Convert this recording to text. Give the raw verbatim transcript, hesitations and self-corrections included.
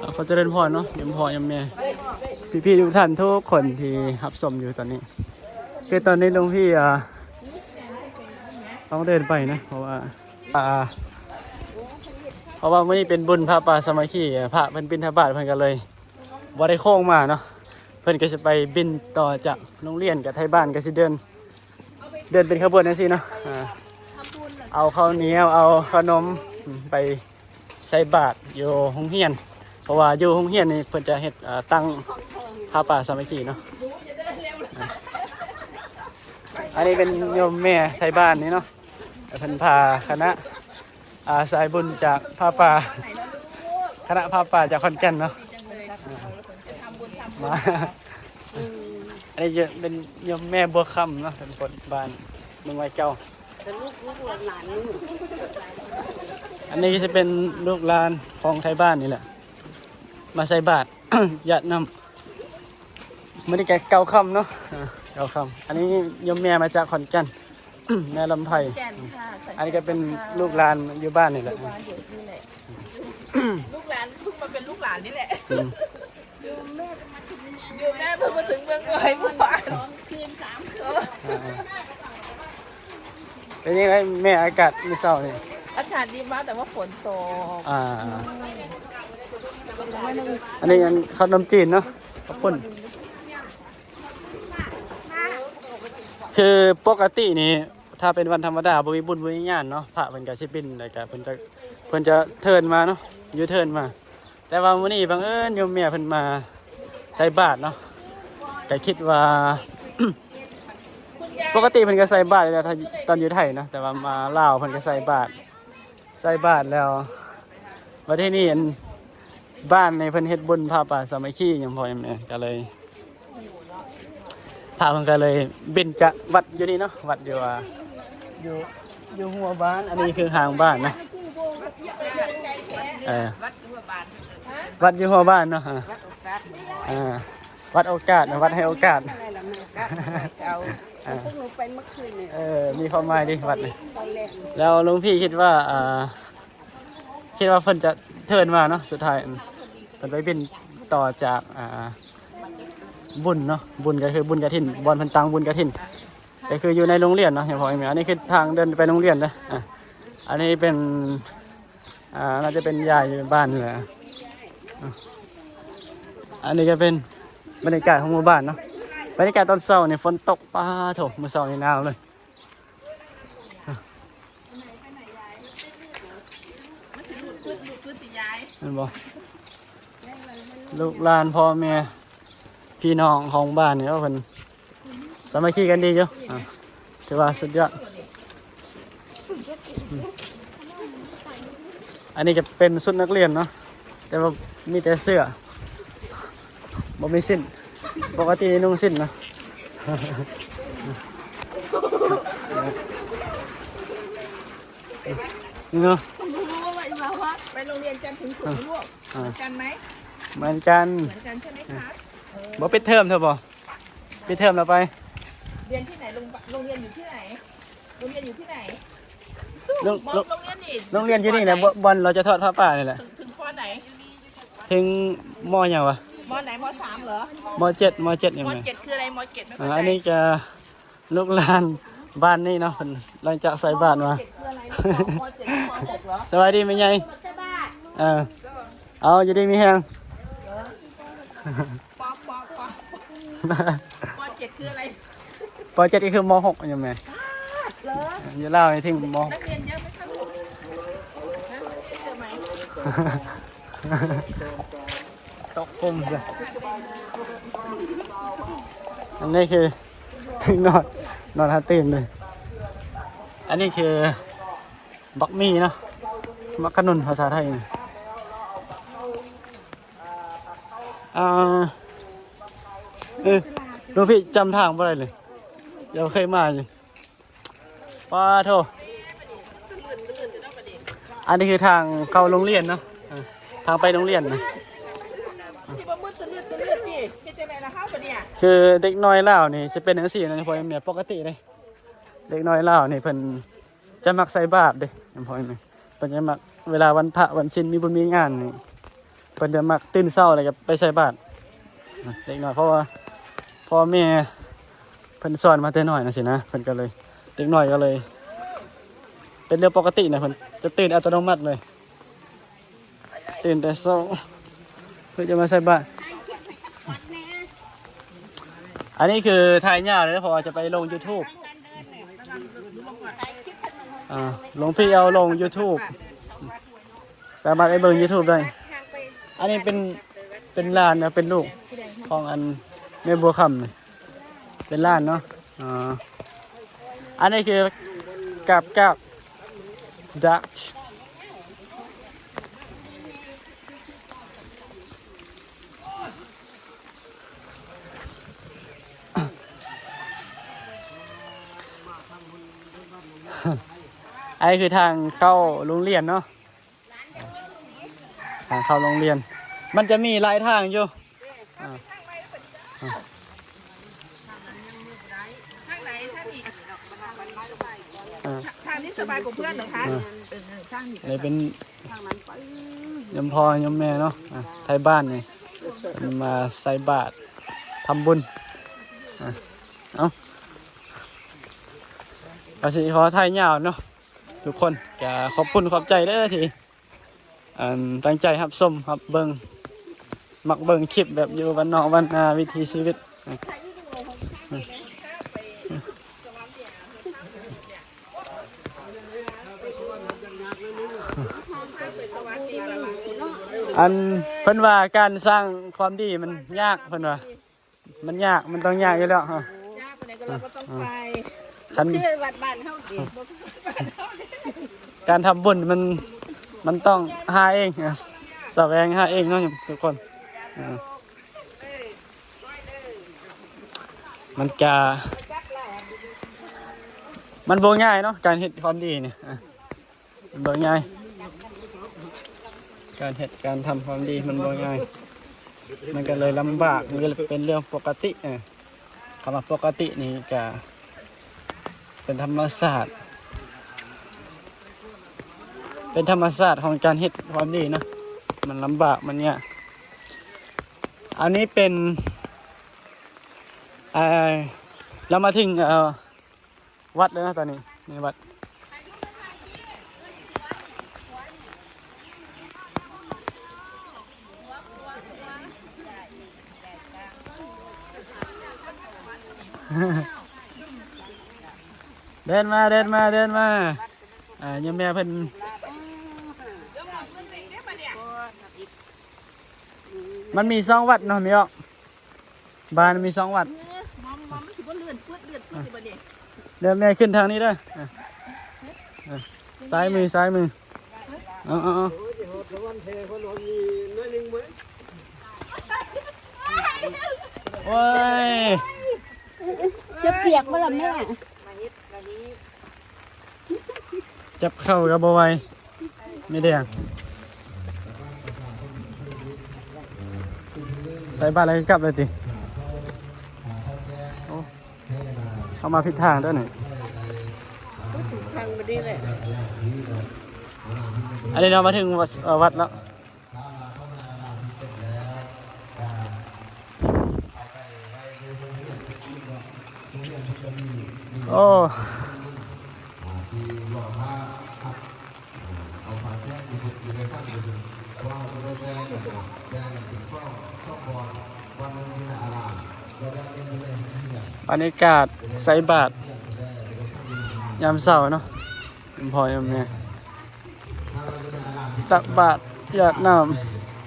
ขอเจริญพรเนาะ โยมพ่อโยมแม่ พี่ๆทุกท่านทุกคนที่รับชมอยู่ตอนนี้ คือตอนนี้หลวงพี่อ่าต้องเดินไปนะ เพราะว่าอ่าเพราะว่ามื้อนี้เป็นบุญผ้าป่าสามัคคี พระเพิ่นบิณฑบาต เพิ่นก็เลยบ่ได้โค้งมาเนาะ เพิ่นก็สิไปบิณต่อจากโรงเรียนกับไทบ้าน ก็สิเดิน เดินเป็นขบวนจั่งซี้เนาะ อ่า เอาข้าวเหนียว เอาขนม อืม ไปใส่บาตรอยู่โรงเรียน เพราะว่าอยู่โรงเรียนนี่เพิ่นจะเฮ็ด อ่า ตั้งผ้าป่าสามัคคีเนาะ อันนี้เป็นโยมแม่ไทบ้านนี่เนาะ เพิ่นพาคณะ อ่า สายบุญจากผ้าป่า คณะผ้าป่าจากขอนแก่นเนาะ อ่า มา อันนี้จะเป็นโยมแม่บัวคำเนาะ เป็นคนบ้านเมืองไวเก่า เป็นลูกลูกหลานหลานนี่ อันนี้ก็จะเป็นลูกหลานของไทบ้านนี่แหละ มาใส่บาตร หยาดน้ำ มื้อนี้ก็เก้าค่ำเนาะ อ่า เก้าค่ำ อันนี้โยมแม่มาจากขอนแก่น แม่ลำไพ แก่นค่ะ อันนี้ก็เป็นลูกหลานอยู่บ้านนี่แหละ อยู่บ้านเดียวนี่แหละ ลูกหลานเพิ่งมาเป็นลูกหลานนี่แหละ อืม อยู่แม่เพิ่งมาถึงเมืองไทยเมื่อวาน สองคืนสามคืน เออ อ่า เป็นยังไงแม่ อากาศมื้อเช้านี่ อากาศดีมากแต่ว่าฝนตก อ่า อันนี้อันขนมจีนเนาะ ขอบคุณ คือปกตินี่ ถ้าเป็นวันธรรมดาบ่มีบุญบ่มีงานเนาะ พระเพิ่นก็สิบิณ แล้วก็เพิ่นจะ เพิ่นจะเทิร์นมาเนาะ ยูเทิร์นมา แต่ว่ามื้อนี้บังเอิญโยมแม่เพิ่นมาใส่บาตรเนาะ ก็คิดว่า ปกติเพิ่นก็ใส่บาตรอยู่แล้ว ถ้าตอนอยู่ไทยเนาะ แต่ว่ามาลาวเพิ่นก็ใส่บาตร ใส่บาตรแล้ว บัดทีนี้อันบ้านนี่เพิ่นเฮ็ดบุญผ้าป่าสามัคคีหยังพ่อหยังแม่ ก็เลย พระเพิ่นก็เลยเบญจวัตรอยู่นี่เนาะ วัดอยู่ อ่า อยู่ อยู่หัวบ้าน อันนี้คือหางบ้านนะ เออ วัดอยู่หัวบ้านเนาะ อ่า วัดโอกาส อ่า วัดโอกาสนะ วัดให้โอกาส เอา อ่า พวกหนูไปเมื่อคืนเนี่ย เออ มีความหมายดีวัดนี่ ตอนแรก แล้วหลวงพี่คิดว่า อ่า คิดว่าเพิ่นจะเทิร์นมาเนาะ สุดท้าย อืม เพิ่นไปบิณต่อจาก อ่า บุญเนาะ บุญก็คือบุญกฐิน บ่อนเพิ่นตั้งบุญกฐิน ก็คืออยู่ในโรงเรียนเนาะ อย่างพ่อแม่ อันนี้คือทางเดินไปโรงเรียนเด้อ อ่ะ อันนี้เป็น อ่า น่าจะเป็นยายอยู่บ้านนี่แหละ อ่ะ อันนี้ก็เป็นบรรยากาศของหมู่บ้านเนาะ บรรยากาศตอนเช้านี่ฝนตก ป๊าโถ มื้อเช้านี่หนาวเลย เห็นบ่ ลูกหลานพ่อแม่พี่น้องของบ้านนี่ว่าเพิ่นสามัคคีกันดีอยู่ อ่ะ ถือว่าสุดยอด อันนี้จะเป็นชุดนักเรียนเนาะ แต่ว่ามีแต่เสื้อ บ่มีสิ้น ปกตินุ่งสิ้นนะ นี่เนาะ ไปโรงเรียนจันทร์ถึงศุกร์ลูก อ่า เหมือนกันไหม เหมือนกัน เหมือนกันใช่ไหมคะ เออ บ่ปิดเทอมเถอะบ่ ปิดเทอมแล้วไป เรียนที่ไหน โรง โรงเรียนอยู่ที่ไหน โรงเรียนอยู่ที่ไหน โรง บอกโรงเรียนนี่ โรงเรียนอยู่นี่แหละ บ่อน บ่อนเราจะทอดผ้าป่านี่แหละ ถึง ถึง ป.ไหน ถึง ม.หยังวะ ม.ไหน ม.สาม เหรอ ม.เจ็ด ม.เจ็ด ยัง ม.ไง .เจ็ด คืออะไร ม.เจ็ด ไม่ อ่า เข้าใจ อันนี้จะลูกหลานบ้านนี่เนาะ เพิ่นหลังจากใส่บาตรมา ม.เจ็ด คืออะไร ม.เจ็ด คือ ม.หก เหรอ สบายดีแม่ใหญ่ เออ เอาอยู่ดีมีแฮง ป.ป.ป.ป.เจ็ด คืออะไร ป.เจ็ด ก็คือ ม.หก ยังไง เหรอ อยู่ลาวนี่ถึง ม.หก นักเรียนเยอะไหมคะลูก ฮะ นักเรียนเยอะไหม ตกกลุ่มจ้ะ อันนี้คือ นอน นอนหาตื่นเลย อันนี้คือ บักมี่เนาะ บักขนุนภาษาไทยนี่ อ่า เออ หลวงพี่จำทางบ่ได้เลย เดี๋ยวเคยมาอยู่ ป้าโท อันนี้คือทางเข้าโรงเรียนเนาะ อ่า ทางไปโรงเรียนนะ ที่บ่มืดตะเลือดตะเลือดนี่เฮ็ดจังได๋ล่ะเฮาบัดเนี่ย คือเด็กน้อยลาวนี่จะเป็นจังซี่นะพ่อแม่ ปกติเลย เด็กน้อยลาวนี่เพิ่นจะมักใส่บาตรเด้พ่อแม่ เพิ่นจะมักเวลาวันพระวันศีลมีบุญมีงานนี่ เพิ่นจะมักตื่นเช้าแล้วก็ไปใส่บาตร เด็กน้อย เพราะว่าพ่อแม่เพิ่นสอนมาแต่น้อยจั่งซี้นะ เพิ่นก็เลย เด็กน้อยก็เลย เป็นเรื่องปกตินะ เพิ่นจะตื่นอัตโนมัติเลย ตื่นแต่เช้าเพื่อจะมาใส่บาตร อันนี้คือถ่ายยาวเลยนะ เพราะว่าจะไปลง YouTube อ่า หลวงพี่เอาลง YouTube สามารถไปเบิ่ง YouTube ได้ อันนี้เป็น เป็นหลานนะ เป็นลูกของอันแม่บัวคำนะ เป็นหลานเนาะ อ่า อันนี้คือกาบกาบ Dutch อันนี้คือทางเข้าโรงเรียนเนาะ ทางเข้าโรงเรียน มันจะมีหลายทางอยู่ อ่า อ่า อ่า ทางนี้สบายกว่าเพื่อนเหรอคะ อ่า เออเออทางนี้ เลยเป็น ทางนั้นไป ยมพ่อยมแม่เนาะ อ่ะ ไทบ้านนี่ มาใส่บาตร ทำบุญ อ่ะ เอา ก็สิขอถ่ายยาวเนาะ ทุกคน ก็ขอบคุณขอบใจเด้อที่ อันตั้งใจรับชมรับเบิ่ง มักเบิ่งคลิปแบบอยู่บ้านนอกบ้านนา วิถีชีวิต อ่ะ อันเพิ่นว่าการสร้างความดีมันยาก เพิ่นว่า มันยาก มันต้องยากอยู่แล้วฮะ ยากปานใดก็เราก็ต้องไป คัน คือวัดบ้านเฮาเอง การทำบุญมัน มันต้องหาเองนะ แสวงหาเองเนาะทุกคน อ่า มันจะ มันบ่ง่ายเนาะ การเฮ็ดความดีเนี่ย อ่ะ มันบ่ง่าย การเฮ็ดการทำความดีมันบ่ง่าย มันก็เลยลำบาก มันก็เลยเป็นเรื่องปกติ เออ คำว่าปกตินี่ก็เป็นธรรมชาติ เป็นธรรมชาติของการเฮ็ดความดีเนาะ มันลำบาก มันยาก อันนี้เป็น เอ่อ เรามาถึง เอ่อ วัดแล้วนะตอนนี้ นี่วัด เดินมา เดินมา เดินมา อ่า โยมแม่เพิ่น มันมีสองวัดเนาะ มีออก บ้านมีสองวัด เออมอมมอมมันสิบ่เลื่อนปื๊ดเลื่อนปื๊ดสิบ่เนี่ย เดี๋ยวแม่ขึ้นทางนี้เด้อ อ่ะ อ่ะ ซ้ายมือ ซ้ายมือ เอา เอา เอา โอ้ย สิฮอดตะวันแพร่เพิ่นว่ามีน้อยหนึ่งไหม โอ้ย จะเปียกบ่ล่ะแม่ จับเข่าก็บ่ไหว ไม่ได้อะ ใส่บาตรแล้วก็กลับเลยติ โอ้ เข้ามาผิดทางด้วยนี่ ทางบ่ดีเลย อันนี้เรามาถึงวัด เอ่อ วัดแล้ว โอ้ บรรยากาศใส่บาตรยามเช้าเนาะ พ่อโยมแม่ ตักบาตรหยาดน้ำ